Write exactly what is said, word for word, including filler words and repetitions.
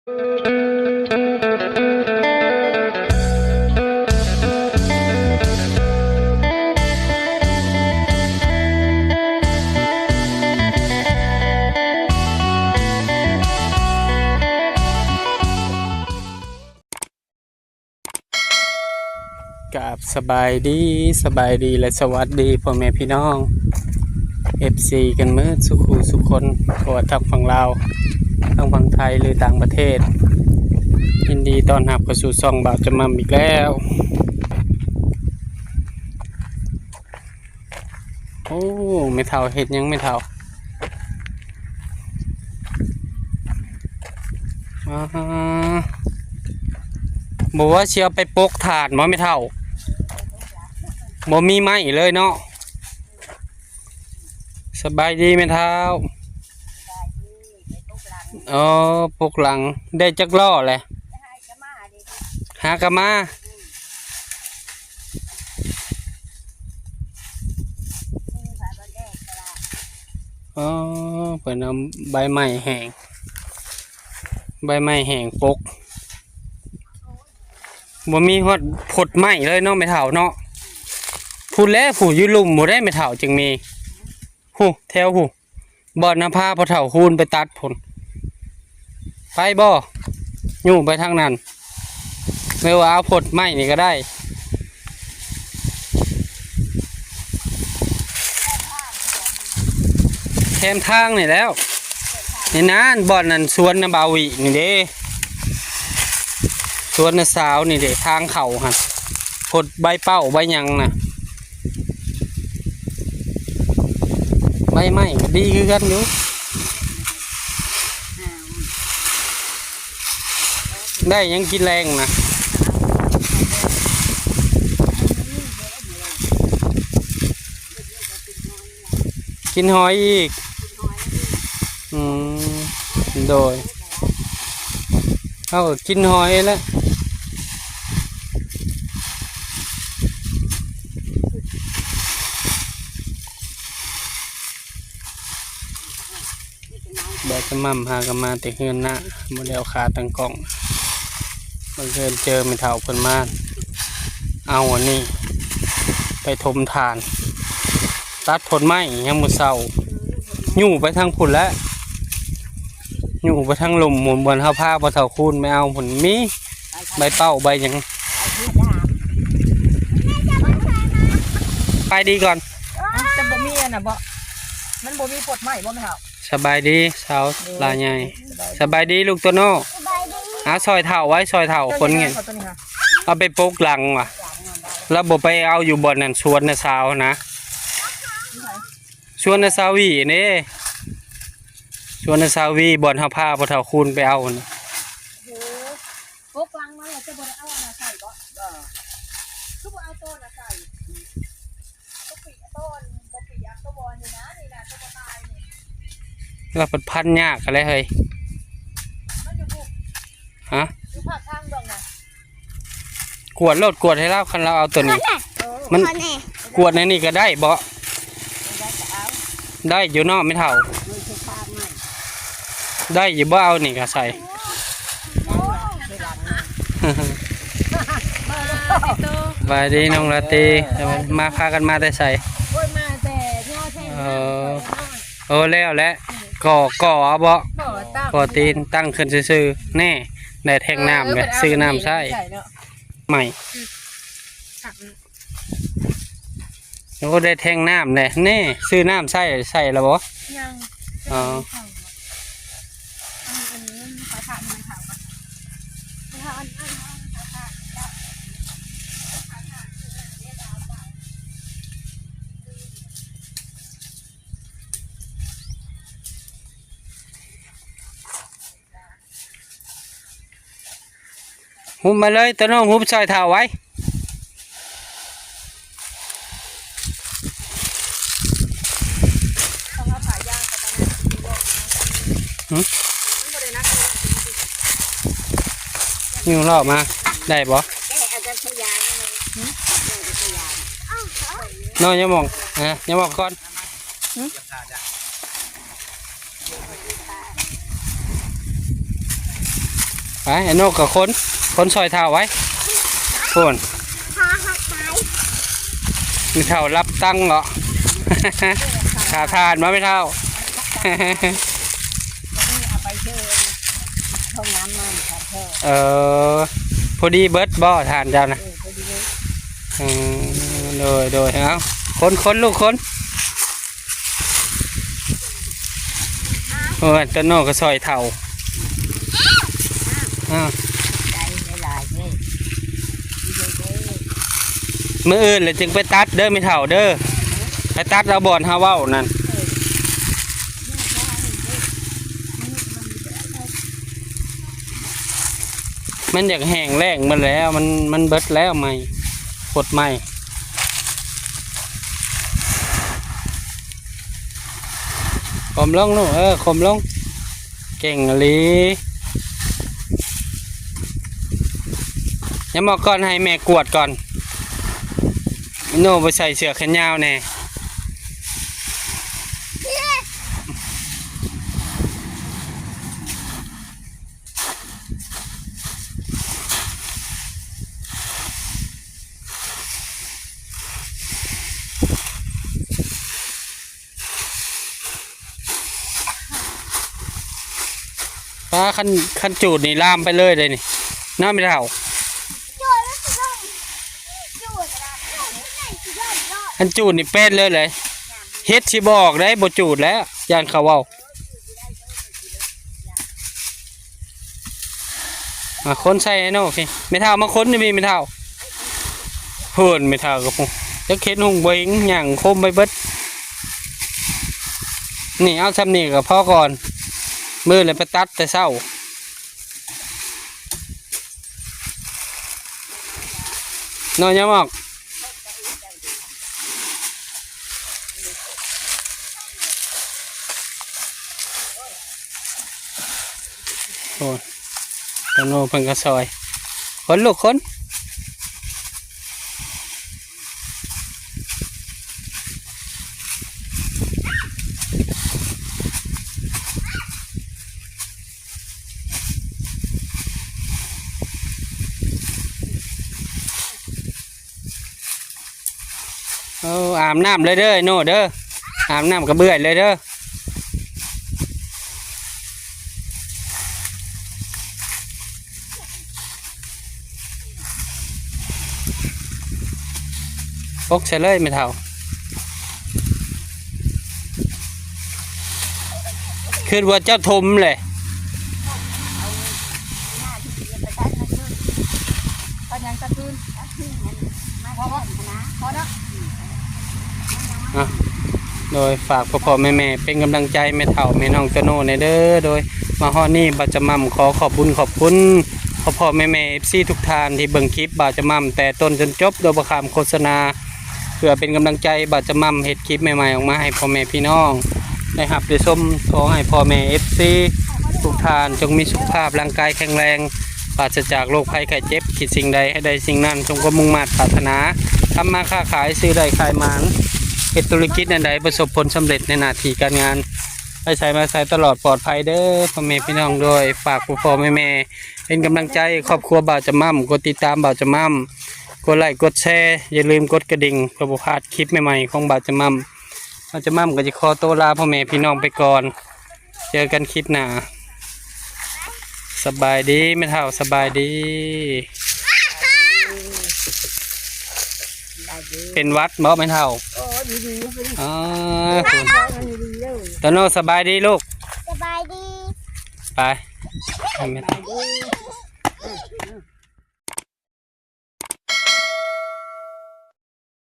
กราบสบายดี สบายดีและสวัสดีพ่อแม่พี่น้อง เอฟซี กันหมดสู่คู่สู่คน บ่ว่าทางฝั่งลาว ทางฝั่งไทย หรือต่างประเทศ ยินดีต้อนรับเข้าสู่ช่องบ่าวจำม่ำอีกแล้ว โอ้ แม่เฒ่าเฮ็ดหยังแม่เฒ่า อ่า บ่ว่าสิเอาไปปกถ่านบ่แม่เฒ่า บ่มีไม้เลยเนาะ สบายดีแม่เฒ่า อ๋อ ปกหลัง ได้จักล้อแหละ หากะมา อ๋อ เพิ่นเอาใบไม้แห้ง ใบไม้แห้งปก บ่มีฮอดพดไม้เลยเนาะแม่เฒ่าเนาะ พู้นแหละ พู้นอยู่ลุ่มพู้นเด้แม่เฒ่าจึงมี พู้น แถวพู้น บ่อนนำพาพ่อเฒ่าคูณไปตัดพู้น ไปบ่ ยู้ไปทางนั้น หรือว่าเอาพดไม้นี่ก็ได้ แคมทางนี่แหล้ว นี่นาน บ่อนนั้นสวนน้าบ่าววินี่เด้ สวนน้าสาวนี่เด้ ทางเข้าหั่น พดใบเป้าใบหยังน่ะ ใบไม้ก็ดีคือกันอยู่ ได้หยังกินแลงนะ กินหอยอีก อืม โดย เฮาก็กินหอยแล้ว บ่าวจำม่ำหากะมาแต่เฮือนน้า บ่ได้เอาขาตั้งกล้อง บังเอิญเจอแม่เฒ่าเพิ่นมา เอาอันนี้ ไปถมถ่าน ตัดพดไม้ยามมื้อเช้า ยู้ไปทางพู้นแหละ ยู้ไปทางลุ่มพู้น บ่อนเฮาพาพ่อเฒ่าคูณไปเอาพู้น มีใบเป้าใบหยัง ไปดีก่อน จะบ่มีอันน่ะบ่ มันบ่มีพดไม้บ่แม่เฒ่า สบายดีสาวลาใหญ่ สบายดีลูกโตโน่ สบายดี หาซอยเฒ่าไว้ ซอยเฒ่าคนเงิน ตัวนี้ค่ะ เอาไปปกหลังว่ะ แล้วบ่ไปเอาอยู่บ่อนนั่นสวนน้าสาวนะ สวนน้าสาววีนี่ สวนน้าสาววี บ่อนเฮาพาพ่อเฒ่าคูณไปเอาน่ะ โอ้โห ปกหลังมาแล้วจะบ่ได้เอาอันน่ะใส่บ่ คือบ่เอาต้นน่ะใส่ ก็ปีต้น บ่ปีอักตะบอนอยู่นะ นี่นะ ตัวบ่ตายนี่ เราพัดพันยากกันเลยเฮ้ย มันอยู่พุ้น ฮะ อยู่ภาคทางเบิ่งน่ะ กวดโลด กวดให้ลาว คันลาวเอาตัวนี้ เออ มัน ขอแหน่ กวดในนี่ก็ได้บ่ มันได้ก็เอา ได้อยู่เนาะแม่เฒ่า มันคือภาคใหม่ ได้อยู่บ่ เอานี่ก็ใส่ ได้หรอกทีหลังนะ สบายดีน้องราตรี เออ มาพากันมาแต่ไส โอ้ย มาแต่ย่อแท่ง เออ น้ำ โอ้ แล้วแหละ ก่อ ก่อเอาบ่ ก่อตั้ง ก่อตีนตั้งขึ้นซื่อๆ แน่ ได้แท่งน้ำเลย เออ ซื้อน้ำใส่ ใส่เนาะ ใหม่ อืม โอ้ ได้แท่งน้ำเลย แน่ ซื้อน้ำใส่ ใส่แล้วบ่ ยัง อ๋อ อันนี้ อันนี้ขอถามมันขาวก่อน เอาอัน อัน อันขอถาม หุบมาเลย ตัวน้องหุบซอยเฒ่าไว้ หึ มันบ่ได้หนักเลย นิ้วลอกมา ได้บ่ แกอาจจะขยายเลย น้องอย่ามอง นะ อย่ามองก่อน หึ ไป ไอ้นกกับคน คนซอยเฒ่าไว้ โอ้น พาหักไม้ ไม่เฒ่ารับตังค์เหรอ ขาทานมาไม่เฒ่า เอาไปเชิญห้องน้ำมันค่ะเธอ เออ พอดีเบิดบ่ทานเจ้านะ เออพอดีเลย อืม โดย โดย เอา คน คน ลูก คน โอ้ย ตะโน่ก็ซอยเฒ่า อ่า ใจหลายๆเด้อ มื้ออื่นแล้วจึงไปตัดเด้อ ไม่เฒ่าเด้อ ไปตัดเอาบ่อนเฮาเว้านั่น มันอยากแห้งแล้งหมดแล้ว มัน มันเบิดแล้ว ใหม่ ขดใหม่ ขมลงหนู เออ ขมลง เก่งอีหลี ยังบอกก่อน ให้แม่กวดก่อน โน่ไปใส่เสื้อแขนยาวแน่ ป้า คัน คันจูดนี่ลามไปเลยเลยนี่ น้าไม่เฒ่า คันจูดนี่เป็นเลยเลย เฮ็ดสิบอกได้บ่จูดแล้ว ย่านเขาเว้า มาคนใส่ไอ้โน่พี่ ไม่เฒ่า มาคนนี่พี่ ไม่เฒ่า เพิ่นไม่เฒ่ากับผม จะเข็นหุงบ่เห็น ย่างโคมไปเบิด นี่ เอาซ้ำนี่ก็พอก่อน มื้อเลยไปตัดแต่เช้า น้อยยามออก โอ้ย ตะโน่เพิ่นก็ซอย คนลูกคน เออ อาบน้ำเลยเด้อไอ้โน่เด้อ อาบน้ำกระเบื้อยเลยเด้อ ปกใส่เลยไม่เฒ่า คิดว่าเจ้าถมเลย ก็ยังกระตุ้นกระตุ้นมันมาพอนะพอแล้ว อ่ะ โดยฝากพ่อๆแม่ๆเป็นกำลังใจแม่เฒ่าแม่น้องโตโน่แหน่เด้อ โดยมาฮอดนี้บ่าวจะม่ำขอขอบบุญขอบคุณพ่อๆแม่ๆ เอฟซี ทุกท่านที่เบิ่งคลิปบ่าวจะม่ำแต่ต้นจนจบโดยบ่ข้ามโฆษณา เพื่อเป็นกำลังใจบ่าวจะม่ำเฮ็ดคลิปใหม่ๆออกมาให้พ่อแม่พี่น้องได้รับได้ชม ขอให้พ่อแม่ เอฟซี ทุกท่านจงมีสุขภาพร่างกายแข็งแรง ปราศจากโรคภัยไข้เจ็บ คิดสิ่งใดให้ได้สิ่งนั้น สมความมุ่งมาดปรารถนา ทำมาค้าขาย ซื้อได้ขายหมาน เฮ็ดธุรกิจอันใดประสบผลสำเร็จในหน้าที่การงาน ไปไสมาไสตลอดปลอดภัยเด้อพ่อแม่พี่น้อง โดยฝากพ่อๆแม่ๆเป็นกำลังใจครอบครัวบ่าวจะม่ำ กดติดตามบ่าวจะม่ำ กดไลค์กดแชร์ อย่าลืมกดกระดิ่งเพื่อบ่พลาดคลิปใหม่ๆของบ่าวจะม่ำ บ่าวจะม่ำก็จะขอตัวลาพ่อแม่พี่น้องไปก่อน เจอกันคลิปหน้า สบายดีแม่เฒ่า สบายดี ได้ดี เป็นหวัดบ่แม่เฒ่า โอ้ดีดี อ๋อ ดีดีเลย โตโน่สบายดีลูก สบายดี ไป ไปแม่เฒ่า ดี